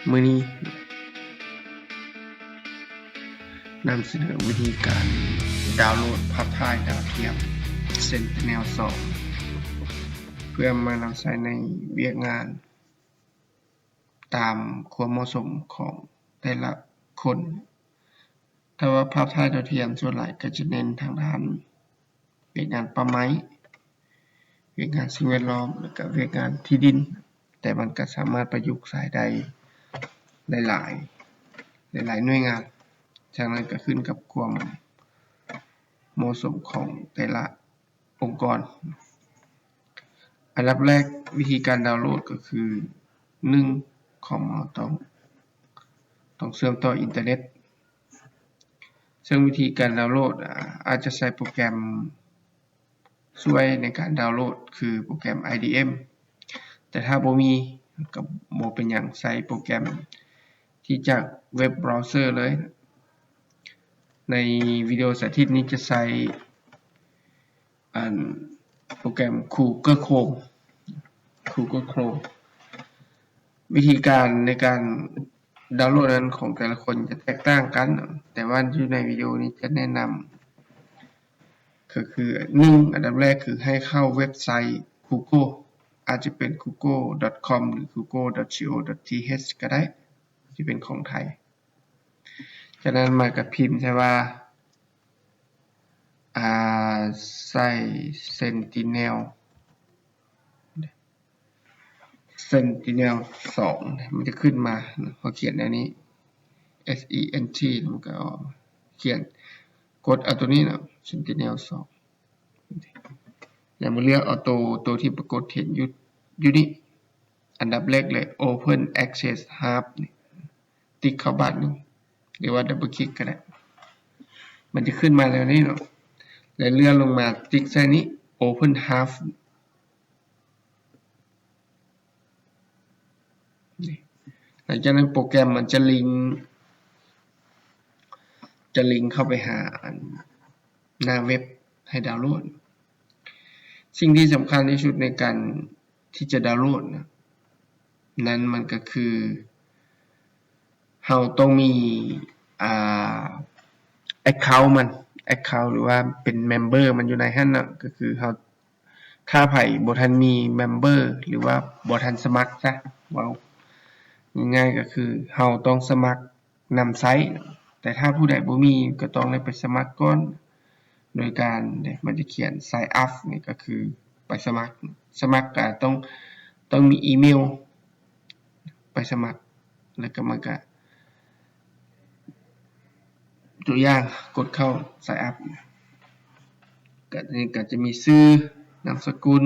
ມື້ນີ້ນຳສະເໜີວິທີການດາວໂຫຼດພາບຖ່າຍດາວທຽມ Sentinel ສອງ ເພື່ອມານຳໃຊ້ໃນວຽກງານຕາມຄວາມເໝາະສົມຂອງແຕ່ລະຄົນ. ຖ້າວ່າພາບຖ່າຍດາວທຽມ ສ່ວນຫຼາຍກໍຈະເນັ້ນທາງດ້ານວຽກງານປ່າໄມ້, ວຽກງານສິ່ງແວດລ້ອມ ແລະ ກະວຽກງານທີ່ດິນ, ແຕ່ມັນກະສາມາດປະຍຸກໃຊ້ໄດ້ຫຼາຍໆ ຫຼາຍໆໜ່ວຍງານ. ຈາກນັ້ນກະຂຶ້ນກັບຄວາມເໝາະສົມຂອງແຕ່ລະ ອົງກອນ. ອັນດັບແລກ ວິທີການດາວໂຫຼດກໍຄື ໜຶ່ງ ຄອມເຮົາຕ້ອງ ຕ້ອງເຊື່ອມຕໍ່ອິນເຕີເນັດ, ເຊິ່ງວິທີການດາວໂຫຼດ ອາ ອາດຈະໃຊ້ໂປຣແກຣມຊ່ວຍໃນການດາວໂຫຼດ ຄືໂປຣແກຣມ ໄອດີເອັມ ແຕ່ຖ້າບໍ່ມີກໍບໍ່ເປັນຫຍັງ, ໃຊ້ໂປຣແກຣມທີ່ຈາກເວັບບຣາວເຊີເລີຍ. ໃນວິດີໂອສາທິດນີ້ຈະໃຊ້ ອັນ ໂປຣແກຣມ Google Chrome Google Chrome. ວິທີການໃນການດາວໂຫຼດນັ້ນຂອງແຕ່ລະຄົນຈະແຕກຕ່າງກັນ, ແຕ່ວ່າຢູ່ໃນວິດີໂອນີ້ຈະແນະນຳ ກໍຄື ໜຶ່ງ ອັນດັບແລກຄືໃຫ້ເຂົ້າເວັບໄຊ Google ອາດຈະເປັນ google.com ຫຼື google.co.th ກໍໄດ້ ທີ່ເປັນຂອງໄທ. ຈາກນັ້ນມາກໍພິມໃສ່ວ່າ ອາ ໃສ່ Sentinel Sentinel ສອງ ມັນຈະຂຶ້ນມາ. ເຮົາຂຽນແນວນີ້ S E N T ມັນກໍອອກ ຂຽນ ກົດເອົາໂຕນີ້ເນາະ Sentinel ສອງ ແລ້ວມາເລືອກເອົາໂຕ ໂຕທີ່ປາກົດເຫັນຢູ່ ຢູ່ນີ້. ອັນດັບແລກເລີຍ Open Access Hub ນີ້ ຕິກເຂົ້າບາດໜຶ່ງ ຫຼືວ່າ double click ກໍໄດ້. ມັນຈະຂຶ້ນມາແນວນີ້ເນາະ ແລ້ວເລື່ອນລົງມາຕິກໃສ່ນີ້ Open Hub ນີ້. ຫຼັງຈາກນັ້ນໂປຣແກຣມມັນຈະລິງ ຈະລິງເຂົ້າໄປຫາອັນ ໜ້າເວັບໃຫ້ດາວໂຫຼດ. ສິ່ງທີ່ສຳຄັນທີ່ສຸດໃນການທີ່ຈະດາວໂຫຼດນະ ນັ້ນມັນກໍຄື ເຮົາຕ້ອງມີ ອ່າ account ມັນ account ຫຼືວ່າເປັນ member ມັນຢູ່ໃນຫັ້ນເນາະ. ກໍຄືເຮົາ ຖ້າໃຜບໍ່ທັນມີ member ຫຼືວ່າບໍ່ທັນສະໝັກຊະ ເວົ້າງ່າຍໆກໍຄືເຮົາຕ້ອງສະໝັກ ນຳໃຊ້, ແຕ່ຖ້າຜູ້ໃດບໍ່ມີກໍຕ້ອງໄດ້ໄປສະໝັກກ່ອນ ໂດຍການ ມັນຈະຂຽນ sign up ນີ້ກໍຄືໄປສະໝັກ, ສະໝັກກໍຕ້ອງ ຕ້ອງມີອີເມວໄປສະໝັກ ແລ້ວກໍມັນກໍ ຕົວຢ່າງ ກົດເຂົ້າ sign up ກໍ ນີ້ກໍຈະມີຊື່ ນາມສະກຸນ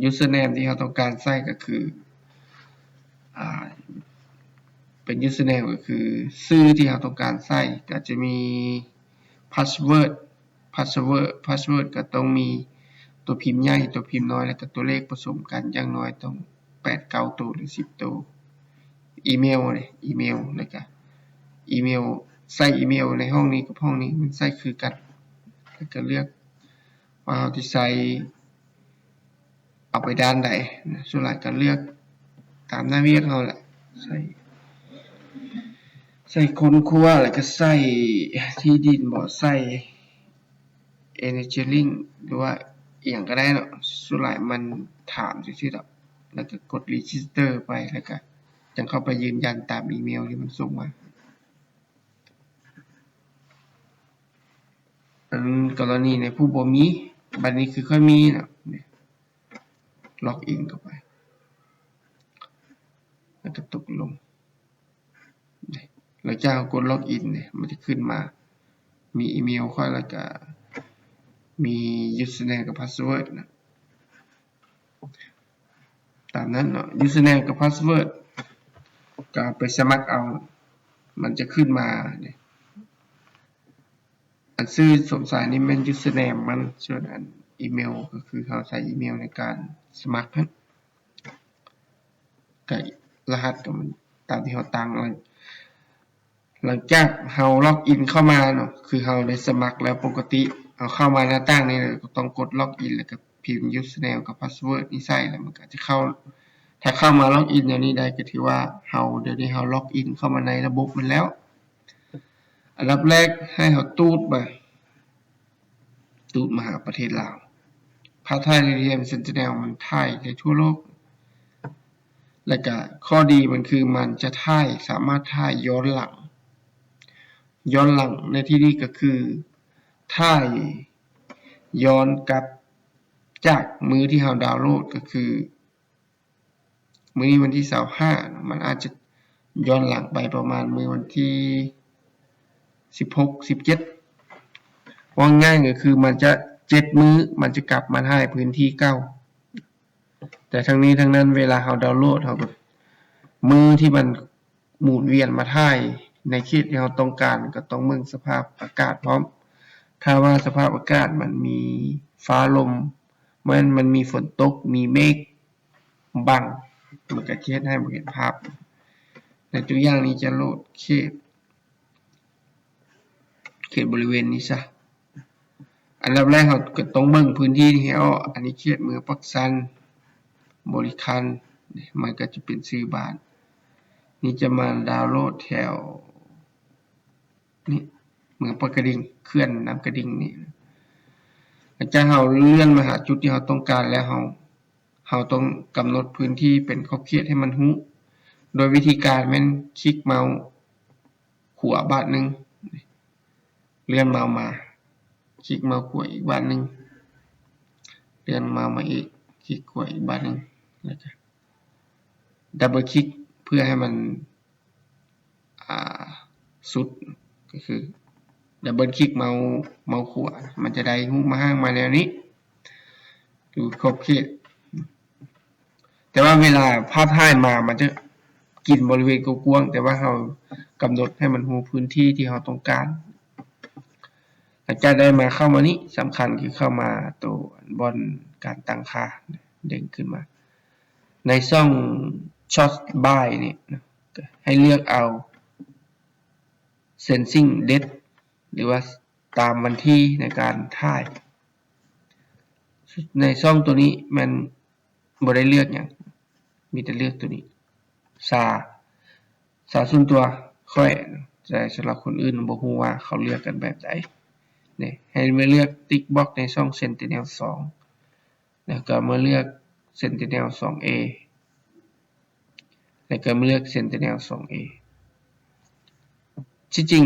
username ທີ່ເຮົາຕ້ອງການໃຊ້ກໍຄື ອ່າ ເປັນ username ກໍຄືຊື່ທີ່ເຮົາຕ້ອງການໃຊ້, ກໍຈະມີ password password password ກໍຕ້ອງມີຕົວພິມໃຫຍ່ ຕົວພິມນ້ອຍ ແລ້ວກໍຕົວເລກປະສົມກັນ ຢ່າງໜ້ອຍຕ້ອງແປດເກົ້າໂຕ ຫຼື ສິບໂຕ. ອີເມວເດ້ ອີເມວ ແລ້ວກະອີເມວ ໃສ່ອີເມວໃນຫ້ອງນີ້ກັບຫ້ອງນີ້ ມັນໃສ່ຄືກັນ ແລ້ວກະເລືອກວ່າເຮົາຊິໃສ່ເອົາໄປດ້ານໃດນະ. ສ່ວນຫຼາຍກະເລືອກຕາມໜ້າວຽກເຮົາແຫຼະ ໃສ່ ໃສ່ຄົ້ນຄວ້າ ແລ້ວກະໃສ່ທີ່ດິນບໍ ໃສ່ engineering ຫຼືວ່າອີ່ຫຍັງກໍໄດ້ເນາະ, ສ່ວນຫຼາຍມັນຖາມຊື່ໆດອກ, ແລ້ວກໍກົດ register ໄປ ແລ້ວກໍຈັ່ງເຂົ້າໄປຢືນຢັນຕາມອີເມວທີ່ມັນສົ່ງມາ. ອັນກໍລະນີໃນຜູ້ບໍ່ມີ, ບັດນີ້ຄືຂ້ອຍມີເນາະ, ນີ້ log in ເຂົ້າໄປ ແລ້ວກໍຕົກລົງ. ຫຼັງຈາກເຮົາກົດ log in ນີ້ ມັນຈະຂຶ້ນມາ ມີອີເມວຂ້ອຍ ແລ້ວກະມີ username ກັບ password ນະ ຕາມນັ້ນເນາະ. Username ກັບ password ກະໄປສະໝັກເອົາ ມັນຈະຂຶ້ນມານີ້. ອັນຊື່ສົມຊາຍນີ້ແມ່ນ username ມັນ, ສ່ວນອັນອີເມວກໍຄືເຮົາໃຊ້ອີເມວໃນການສະໝັກຫັ້ນ. ກະລະຫັດກໍມັນຕາມທີ່ເຮົາຕັ້ງ. ຫຼັງຈາກເຮົາ log in ເຂົ້າມາເນາະ, ຄືເຮົາໄດ້ສະໝັກແລ້ວ, ປົກກະຕິເຮົາເຂົ້າມາໜ້າຕ່າງນີ້ ແລ້ວກໍຕ້ອງກົດ log in ແລ້ວກໍພິມ username ກັບ password ນີ້ໃສ່ ແລ້ວມັນກໍຈະເຂົ້າ ຖ້າເຂົ້າມາລັອກອິນແນວນີ້ໄດ້ ກໍຖືວ່າເຮົາ ດຽວນີ້ເຮົາລັອກອິນເຂົ້າມາໃນລະບົບມັນແລ້ວ. ອັນດັບແລກໃຫ້ເຮົາຕູດມາ ຕູດມາຫາປະເທດລາວ. ພາບຖ່າຍດາວທຽມ Sentinel ມັນຖ່າຍໄດ້ທົ່ວໂລກ ແລະກະຂໍ້ດີມັນຄືມັນຈະຖ່າຍ ສາມາດຖ່າຍຍ້ອນຫຼັງ. ຍ້ອນຫຼັງໃນທີ່ນີ້ກໍຄືຖ່າຍຍ້ອນກັບຈາກມື້ທີ່ເຮົາດາວໂຫຼດ ກໍຄື ມື້ນີ້ວັນທີຊາວຫ້າ ມັນອາດຈະຍ້ອນຫຼັງໄປປະມານມື້ວັນທີສິບຫົກ ສິບເຈັດ ເວົ້າງ່າຍກໍຄືມັນຈະເຈັດມື້ ມັນຈະກັບມາຖ່າຍພື້ນທີ່ເກົ່າ. ແຕ່ທັງນີ້ທັງນັ້ນ ເວລາເຮົາດາວໂຫຼດ ເຮົາກໍ ມື້ທີ່ມັນໝູນວຽນມາຖ່າຍໃນເຂດທີ່ເຮົາຕ້ອງການ ກໍຕ້ອງເບິ່ງສະພາບອາກາດພ້ອມ. ຖ້າວ່າສະພາບອາກາດມັນມີຟ້າລົມ ແມ່ນມັນມີຝົນຕົກ ມີເມກ ບັງ ມັນກໍຈະເຮັດໃຫ້ບໍ່ເຫັນພາບ. ໃນຕົວຢ່າງນີ້ຈະໂຫຼດເຂດ ເຂດບໍລິເວນນີ້ຊະ. ອັນດັບແລກເຮົາກໍຕ້ອງເບິ່ງພື້ນທີ່ໃຫ້ອອກ. ອັນນີ້ເຂດເມືອງປາກຊັນ ບໍລິຄັນ ມັນກໍຈະເປັນຊື່ບ້ານ. ນີ້ຈະມາດາວໂຫຼດແຖວ ນີ້ ເມືອງປາກກະດິງ ເຂື່ອນນ້ຳກະດິງນີ້. ຫຼັງຈາກເຮົາເລື່ອນມາຫາຈຸດທີ່ເຮົາຕ້ອງການແລ້ວ ເຮົາ ເຮົາຕ້ອງກຳນົດພື້ນທີ່ເປັນຂອບເຂດໃຫ້ມັນຮູ້ ໂດຍວິທີການແມ່ນຄລິກເມົາສ໌ຂວາບາດໜຶ່ງ ເລື່ອນເມົາສ໌ມາ ຄລິກເມົາສ໌ຂວາອີກບາດໜຶ່ງ ເລື່ອນເມົາສ໌ມາອີກ ຄລິກຂວາອີກບາດໜຶ່ງ ແລ້ວກໍດັບເບິນຄລິກເພື່ອໃຫ້ມັນ ອ່າ ສຸດ ກໍຄືດັບເບິນຄລິກເມົາສ໌ ເມົາສ໌ຂວາ ມັນຈະໄດ້ຮູບມາຮ່າງມາແນວນີ້ ຢູ່ຂອບເຂດ. ແຕ່ວ່າເວລາພາບຖ່າຍມາ ມັນຈະກິນບໍລິເວນກວ້າງໆ ແຕ່ວ່າເຮົາກຳນົດໃຫ້ມັນຮູ້ພື້ນທີ່ທີ່ເຮົາຕ້ອງການ. ຫຼັງຈາກໄດ້ມາ ເຂົ້າມານີ້ ສຳຄັນຄືເຂົ້າມາໂຕບ່ອນການຕັ້ງຄ່າ ເດ້ງຂຶ້ນມາ ໃນຊ່ອງ Sort by ນີ້ນະ ໃຫ້ເລືອກເອົາ Sensing Date ຫຼືວ່າຕາມວັນທີໃນການຖ່າຍ. ໃນຊ່ອງໂຕນີ້ແມ່ນບໍ່ໄດ້ເລືອກຫຍັງ ມີແຕ່ເລືອກໂຕນີ້ ສາ ສາສ່ວນຕົວຂ້ອຍ ແຕ່ສຳລັບຄົນອື່ນບໍ່ຮູ້ວ່າເຂົາເລືອກກັນແບບໃດ. ນີ້ ໃຫ້ມາເລືອກ tick box ໃນຊ່ອງ Sentinel ສອງ ແລ້ວກໍມາເລືອກ Sentinel ສອງເອ ແລ້ວກໍມາເລືອກ Sentinel ສອງເອ. ທີ່ຈິງ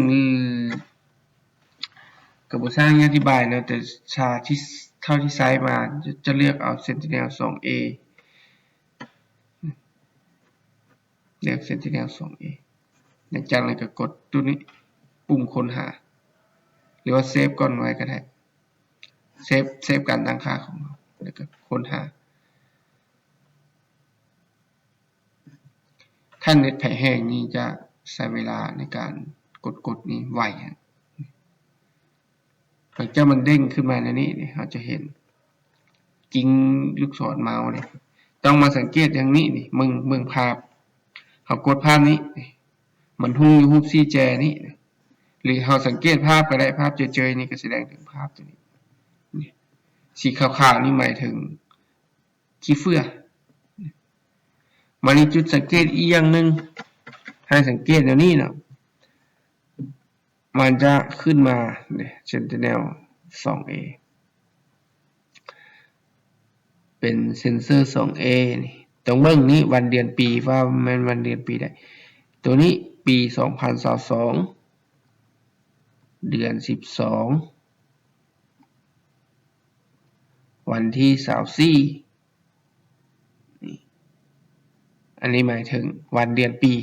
ກໍບໍ່ຊ່າງອະທິບາຍເນາະ ແຕ່ຊາທີ່ ເທົ່າທີ່ໃຊ້ມາ ຈະ ຈະເລືອກເອົາ Sentinel ສອງເອ ເລືອກ Sentinel ສອງເອ ແລ້ວຈາກນັ້ນກໍກົດໂຕນີ້ ປຸ່ມຄົ້ນຫາ ຫຼືວ່າເຊບກ່ອນໄວ້ກໍໄດ້ ເຊບ ເຊບການຕັ້ງຄ່າຂອງເຮົາ ແລ້ວກໍຄົ້ນຫາ. ຖ້າເນັດໃຜແຮງນີ້ຈະໃຊ້ເວລາໃນການກົດ ກົດນີ້ໄວ. ຫຼັງຈາກມັນເດ້ງຂຶ້ນມາແນວນີ້ ເຮົາຈະເຫັນກິ່ງລູກສອນເມົາສ໌ນີ້ ຕ້ອງມາສັງເກດຢ່າງນີ້ນີ້ ເບິ່ງ ເບິ່ງພາບ ເຮົາກົດພາບນີ້ ມັນຫຸ່ງຢູ່ຮູບສີ່ແຈນີ້ ຫຼືເຮົາສັງເກດພາບກໍໄດ້ ພາບເຈີໆນີ້ກໍສະແດງເຖິງພາບໂຕນີ້ ນີ້ ສີຂາວໆນີ້ໝາຍເຖິງຂີ້ເຝື້ອ. ມານີ້ຈຸດສັງເກດອີກຢ່າງໜຶ່ງ ໃຫ້ສັງເກດແນວນີ້ເນາະ ມັນຈະຂຶ້ນມາເດ Sentinel ສອງເອ ເປັນ Sensor ສອງເອ ນີ້ ຕ້ອງເບິ່ງນີ້ ວັນເດືອນປີ ວ່າແມ່ນວັນເດືອນປີໃດ. ໂຕນີ້ປີສອງພັນຊາວສອງ ເດືອນສິບສອງ ວັນທີຊາວສີ່ ນີ້ ອັນນີ້ໝາຍເຖິງວັນເດືອນປີ.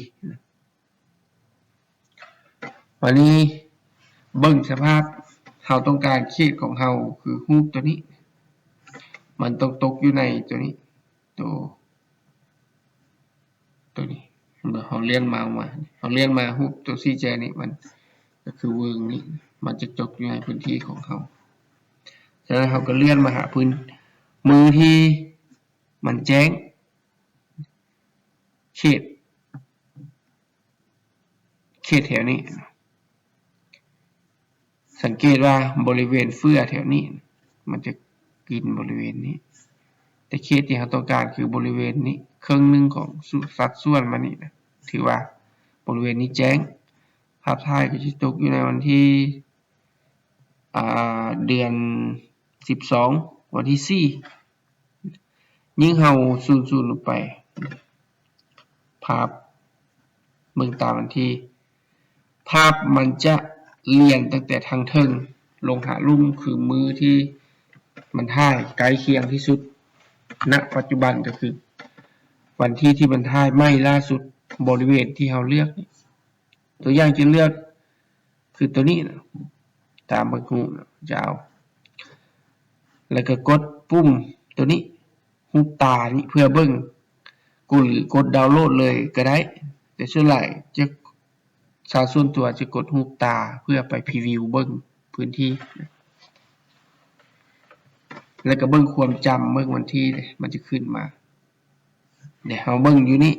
ບາດນີ້ເບິ່ງສະພາບ ເຮົາຕ້ອງການເຂດຂອງເຮົາ ຄືຮູບໂຕນີ້ ມັນຕ້ອງຕົກຢູ່ໃນໂຕນີ້ ໂຕ ໂຕນີ້ ເຮົາເລື່ອນເມົາສ໌ມາ ເຮົາເລື່ອນມາຮູບໂຕສີ່ແຈນີ້ ມັນກໍຄືເວີງນີ້ ມັນຈະຕົກຢູ່ໃນພື້ນທີ່ຂອງເຮົາ. ສະນັ້ນເຮົາກໍເລື່ອນມາຫາພື້ນ ມື້ທີ່ມັນແຈ້ງ ເຂດ ເຂດແຖວນີ້ ສັງເກດວ່າບໍລິເວນເຝື້ອແຖວນີ້ ມັນຈະກິນບໍລິເວນນີ້ ແ ຕ່ເຂດທີ່ເຮົາຕ້ອງການຄືບໍລິເວນນີ້ ເຄິ່ງໜຶ່ງຂອງສຸ ສັດສ່ວນມັນນີ້ນະ ຖືວ່າບໍລິເວນນີ້ແຈ້ງ. ພາບຖ່າຍກໍຈະຕົກຢູ່ໃນວັນທີ ອ່າ ເດືອນສິບສອງ ວັນທີສີ່ ຍິງເຮົາຊູມໆ ລົງໄປ ພາບ ເບິ່ງຕາມວັນທີ ພາບມັນຈະລຽນຕັ້ງແຕ່ທາງເທິງລົງຫາລຸ່ມ ຄືມື້ທີ່ມັນຖ່າຍໃກ້ຄຽງທີ່ສຸດ ນະປັດຈຸບັນກໍຄືວັນທີທີ່ມັນຖ່າຍໃໝ່ລ່າສຸດ ບໍລິເວນທີ່ເຮົາເລືອກນີ້ ຕົວຢ່າງຈະເລືອກຄືຕົວນີ້ນະ ຕາມເບິ່ງຮູບນະ ຈະເອົາ ແລ້ວກໍກົດປຸ່ມຕົວນີ້ ຮູບຕານີ້ເພື່ອເບິ່ງ ກົດ ຫຼື ກົດດາວໂຫຼດເລີຍກໍໄດ້ ແຕ່ສ່ວນຫຼາຍຈະ ຊາວສ່ວນຕົວຈະກົດຮູບຕາເພື່ອໄປພຣີວິວເບິ່ງພື້ນທີ່ ແລ້ວກໍເບິ່ງຄວາມຈຳ ເບິ່ງວັນທີເດ້ ມັນຈະຂຶ້ນມາ ເດ ເຮົາເບິ່ງຢູ່ນີ້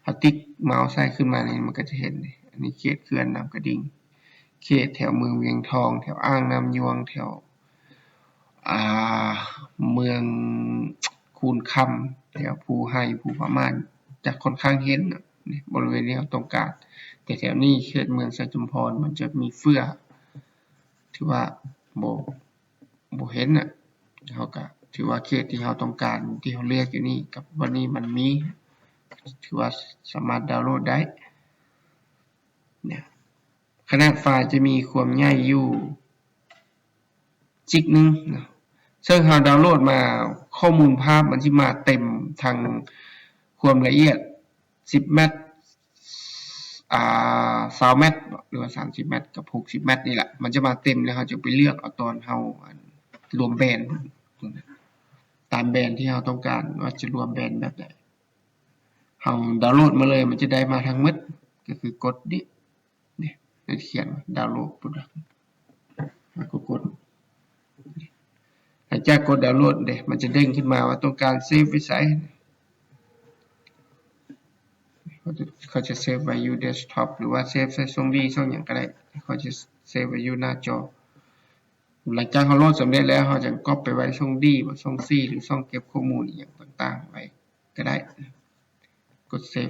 ເຮົາຕິກເມົາສ໌ໃສ່ຂຶ້ນມານີ້ ມັນກໍຈະເຫັນເດ້ ອັນນີ້ເຂດເຂື່ອນນ້ຳກະດິງ ເຂດແຖວເມືອງວຽງທອງ ແຖວອ່າງນ້ຳຍວງ ແຖວ ອ່າ ເມືອງຄູນຄຳ ແຖວພູໄຮ ພູຜາມ່ານ ຈະຄ່ອນຂ້າງເຫັນນະ ນີ້ ບໍລິເວນທີ່ເຮົາຕ້ອງການ ແຕ່ແຖວນີ້ເຂດເມືອງໄຊຈຸມພອນ ມັນຈະມີເຟືອ ຖືວ່າບໍ່ ບໍ່ເຫັນນະ ເຮົາກະຖືວ່າເຂດທີ່ເຮົາຕ້ອງການ ທີ່ເຮົາເລືອກຢູ່ນີ້ກັບວັນນີ້ມັນມີ ຖືວ່າສາມາດດາວໂຫຼດໄດ້ ເນຍ ຂະໜາດໄຟລ໌ຈະມີຄວາມໃຫຍ່ຢູ່ຈິກໜຶ່ງເນາະ ເຊິ່ງເຮົາດາວໂຫຼດມາ ຂໍ້ມູນພາບມັນຊິມາເຕັມ ທັງຄວາມລະອຽດສິບແມັດ ອ່າ ຊາວແມັດ ຫຼືວ່າສາມສິບແມັດ ກັບຫົກສິບແມັດນີ້ແຫຼະ ມັນຈະມາເຕັມ ແລ້ວເຮົາຈະໄປເລືອກເອົາຕອນເຮົາ ອັນ ລວມແບນ ຕາມແບນທີ່ເຮົາຕ້ອງການວ່າຈະລວມແບນແບບໃດ ເຮົາດາວໂຫຼດມາເລີຍ ມັນຈະໄດ້ມາທັງໝົດ ກໍຄືກົດນີ້ ນີ້ ມັນຂຽນວ່າດາວໂຫຼດ ປຸດ ແລ້ວກໍກົດ ຫຼັງຈາກກົດດາວໂຫຼດເດ້ ມັນຈະເດ້ງຂຶ້ນມາວ່າຕ້ອງການເຊບໄວ້ໃສ ເຂົາຈະ ເຂົາຈະເຊບໄວ້ຢູ່ເດັສທັອບ ຫຼືວ່າເຊບໃສ່ຊ່ອງດີ ຊ່ອງຫຍັງກໍໄດ້ ເຂົາຈະເຊບໄວ້ຢູ່ໜ້າຈໍ ຫຼັງຈາກເຮົາໂຫຼດສຳເລັດແລ້ວ ເຮົາຈັ່ງກັອບໄປໄວ້ຊ່ອງດີ ບໍ່ ຊ່ອງຊີ ຫຼື ຊ່ອງເກັບຂໍ້ມູນອີ່ຫຍັງຕ່າງໆໄວ້ ກໍໄດ້ ກົດເຊບ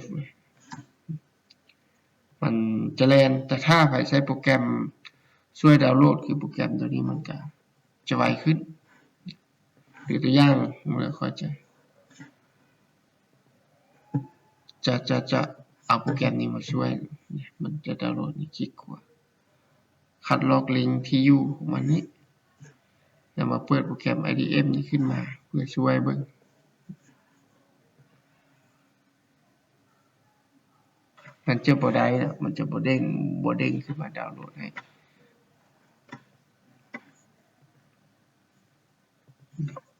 ມັນຈະແລ່ນ ແຕ່ຖ້າໃຜໃຊ້ໂປຣແກຣມຊ່ວຍດາວໂຫຼດ ຄືໂປຣແກຣມຕົວນີ້ ມັນກະຈະໄວຂຶ້ນ ຍົກຕົວຢ່າງ ຂ້ອຍຈະ ຈະ ຈະ ຈະເອົາໂປຣແກຣມນີ້ມາຊ່ວຍ ມັນຈະດາວໂຫຼດ ນີ້ ຄລິກຂວາ ຄັດລອກລິງທີ່ຢູ່ຂອງມັນນີ້ ແລ້ວມາເປີດໂປຣແກຣມໄອດີເອັມນີ້ຂຶ້ນມາ ເພື່ອຊ່ວຍເບິ່ງ ມັນຈະບໍ່ໄດ້ນະ ມັນຈະບໍ່ເດ້ງ ບໍ່ເດ້ງຂຶ້ນມາດາວໂຫຼດໃຫ້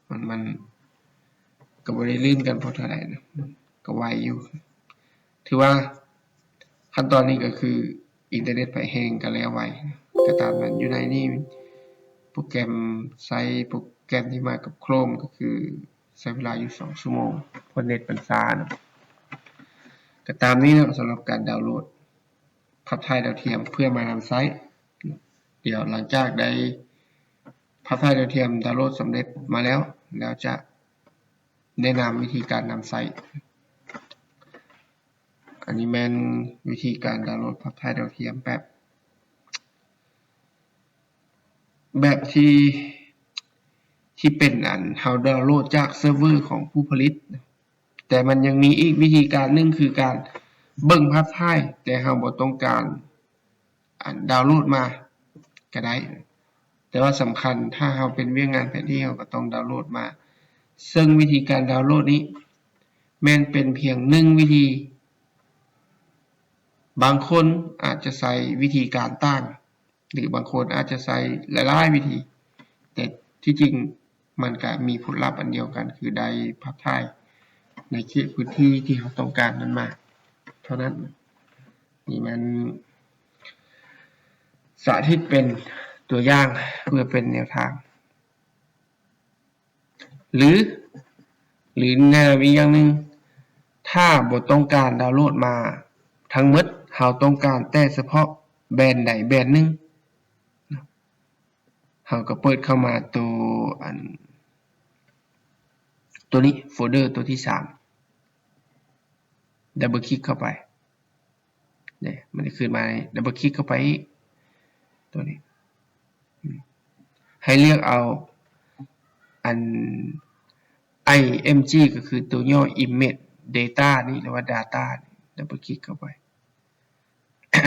ມັນ ມັນກໍບໍ່ໄດ້ລື່ນກັນພໍເທົ່າໃດນະ ກໍໄວຢູ່ ຖືວ່າຂັ້ນຕອນນີ້ກໍຄືອິນເຕີເນັດໃຜແຮງກໍແລ້ວໄວ ກໍຕາມນັ້ນ ຢູ່ໃນນີ້ໂປຣແກຣມ ໃຊ້ໂປຣແກຣມທີ່ມາກັບໂຄຣມ ກໍຄືໃຊ້ເວລາຢູ່ສອງຊົ່ວໂມງ ເພາະເນັດມັນຊ້າເນາະ ກໍຕາມນີ້ເນາະ ສຳລັບການດາວໂຫຼດ ພາບຖ່າຍດາວທຽມເພື່ອມານຳໃຊ້. ດຽວຫຼັງຈາກໄດ້ພາບຖ່າຍດາວທຽມດາວໂຫຼດສຳເລັດມາແລ້ວ ແລ້ວຈະແນະນຳວິທີການນຳໃຊ້. ອັນນີ້ແມ່ນວິທີການດາວໂຫຼດພາບຖ່າຍດາວທຽມແບບ ແບບທີ່ ທີ່ເປັນອັນເຮົາດາວໂຫຼດຈາກເຊີເວີຂອງຜູ້ຜະລິດ. ແຕ່ມັນຍັງມີອີກວິທີການໜຶ່ງ ຄືການເບິ່ງພາບຖ່າຍ ແຕ່ເຮົາບໍ່ຕ້ອງການອັນດາວໂຫຼດມາກໍໄດ້. ແຕ່ວ່າສຳຄັນ ຖ້າເຮົາເປັນວຽກງານແຜນທີ່ ເຮົາກໍຕ້ອງດາວໂຫຼດມາ. ເຊິ່ງວິທີການດາວໂຫຼດນີ້ແມ່ນເປັນພຽງໜຶ່ງວິທີ. ບາງຄົນອາດຈະໃຊ້ວິທີການຕ່າງ ຫຼືບາງຄົນອາດຈະໃຊ້ຫຼາຍໆວິທີ, ແຕ່ທີ່ຈິງມັນກະມີຜົນລັບອັນດຽວກັນ ຄືໄດ້ພາບຖ່າຍໃນເຂດພື້ນທີ່ທີ່ເຮົາຕ້ອງການນັ້ນມາເທົ່ານັ້ນ. ນີ້ແມ່ນສາທິດເປັນຕົວຢ່າງເພື່ອເປັນແນວທາງ. ຫຼື ຫຼືແນະນຳອີກຢ່າງໜຶ່ງ, ຖ້າບໍ່ຕ້ອງການດາວໂຫຼດມາທັງໝົດ, ເຮົາຕ້ອງການແຕ່ສະເພາະແບນໃດແບນໜຶ່ງ, ເຮົາກໍເປີດເຂົ້າມາໂຕອັນ ຕົວນີ້ ໂຟນເດີຕົວທີສາມ ດັບເບິນຄລິກເຂົ້າໄປ ນີ້ ມັນຈະຂຶ້ນມາ ດັບເບິນຄລິກເຂົ້າໄປອີກ ຕົວນີ້ ໃຫ້ເລືອກເອົາອັນ ໄອເອັມຈີ ກໍຄືຕົວຫຍໍ້ Image Data ນີ້ ຫຼືວ່າ Data ນີ້ ດັບເບິນຄລິກເຂົ້າໄປ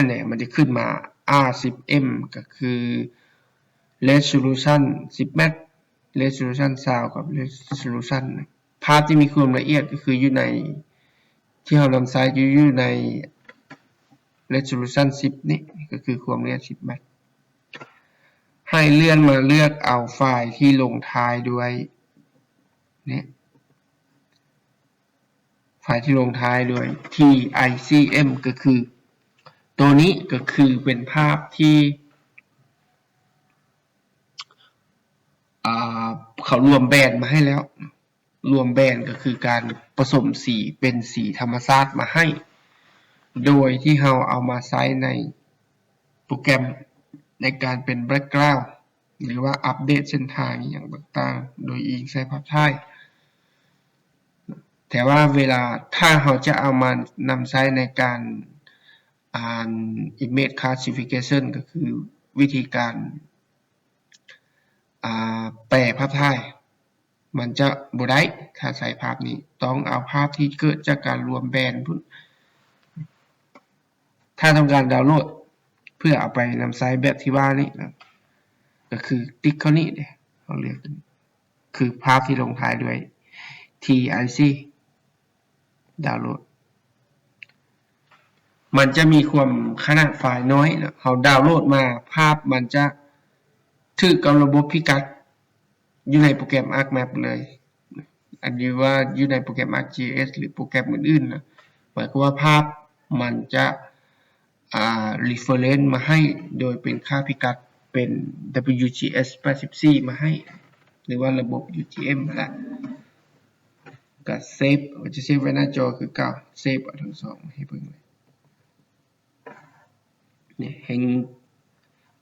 ນີ້ ມັນຈະຂຶ້ນມາ ອາ ສິບເອັມ ກໍຄື Resolution ສິບແມັດ Resolution ຊາວ ກັບ Resolution ພາບທີ່ມີຄວາມລະອຽດກໍຄືຢູ່ໃນ ທີ່ເຮົານຳໃຊ້ຢູ່ ຢູ່ໃນ Resolution ສິບນີ້ ກໍຄືຄວາມລະອຽດ ສິບແມັດ ໃຫ້ເລື່ອນມາເລືອກເອົາໄຟລ໌ທີ່ລົງທ້າຍດ້ວຍ ນີ້ ໄຟລ໌ທີ່ລົງທ້າຍດ້ວຍ ທີ ໄອ ຊີ ເອັມ ກໍຄື ຕົວນີ້ກໍຄືເປັນພາບທີ່ ອ່າ ເຂົາລວມແບນມາໃຫ້ແລ້ວ ລວມແບນກໍຄືການປະສົມສີເປັນສີທຳມະຊາດມາໃຫ້ ໂດຍທີ່ເຮົາເອົາມາໃຊ້ໃນໂປຣແກຣມໃນການເປັນ background ຫຼືວ່າອັບເດດເສັ້ນທາງອີ່ຫຍັງຕ່າງໆ ໂດຍອີງໃສ່ພາບຖ່າຍ. ແຕ່ວ່າເວລາ ຖ້າເຮົາຈະເອົາມານຳໃຊ້ໃນການ ອ່ານ image classification ກໍຄືວິທີການ ອ່າ ແປພາບຖ່າຍ ມັນຈະບໍ່ໄດ້ ຖ້າໃຊ້ພາບນີ້ ຕ້ອງເອົາພາບທີ່ເກີດຈາກການລວມແບນພຸ້ນ. ຖ້າຕ້ອງການດາວໂຫຼດເພື່ອເອົາໄປນຳໃຊ້ແບບທີ່ວ່ານີ້ນະ ກໍຄືຕິກເຂົ້ານີ້ເດ້ ເຮົາເລືອກ ຄືພາບທີ່ລົງທ້າຍດ້ວຍ ທີ ໄອ ຊີ ດາວໂຫຼດ ມັນຈະມີຄວາມຂະໜາດໄຟລ໌ນ້ອຍເນາະ ເຮົາດາວໂຫຼດມາ ພາບມັນຈະຖືກກັບລະບົບພິກັດຢູ່ໃນໂປຣແກຣມ ArcMap ເລີຍ ອັນນີ້ວ່າຢູ່ໃນໂປຣແກຣມ ArcGIS ຫຼືໂປຣແກຣມອື່ນໆນະ ໝາຍຄວາມວ່າພາບມັນຈະ ອ່າ reference ມາໃຫ້ໂດຍເປັນຄ່າພິກັດ ເປັນ WGS ແປດສິບສີ່ ມາໃຫ້ ຫຼືວ່າລະບົບ UTM ຫັ້ນແຫຼະ ກໍ save ກໍຈະ save ໄວ້ໜ້າຈໍຄືເກົ່າ save ເອົາທັງສອງໃຫ້ເບິ່ງເລີຍ ນີ້ ແຮ່ງ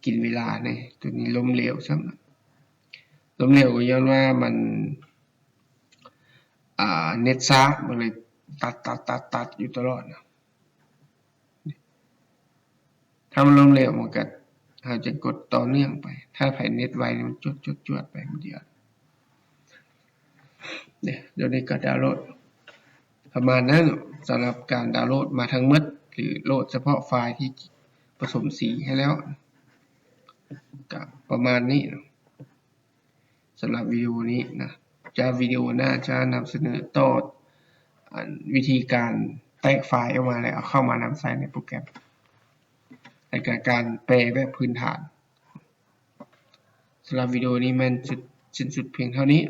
ກິນເວລາແດ່ ຕົວນີ້ລົ້ມເຫຼວຊ້ຳ ລົ້ມເຫຼວກໍຍ້ອນວ່າມັນ ອ່າ ເນັດຊ້າ ມັນເລີຍຕັດໆໆໆຢູ່ຕະຫຼອດນະ. ຖ້າມັນລົ້ມເຫຼວ ມັນກໍ ເຮົາຈະກົດຕໍ່ເນື່ອງໄປ ຖ້າໃຜເນັດໄວ ມັນຈວດໆໆໄປມື້ດຽວ. ເດ ດຽວນີ້ກໍດາວໂຫຼດປະມານນັ້ນ ສຳລັບການດາວໂຫຼດມາທັງໝົດ ຫຼືໂຫຼດສະເພາະໄຟລ໌ທີ່ປະສົມສີໃຫ້ແລ້ວ ກໍປະມານນີ້ ສຳລັບວິດີໂອນີ້ນະ ຈະວິດີໂອໜ້າຈະນຳສະເໜີຕໍ່ ອັນ ວິທີການແຕກໄຟລ໌ອອກມາ ແລ້ວເອົາເຂົ້າມານຳໃຊ້ໃນໂປຣແກຣມ ໃນການ ການແປແບບພື້ນຖານ. ສຳລັບວິດີໂອນີ້ແມ່ນ ສິ້ນສຸດພຽງເທົ່ານີ້.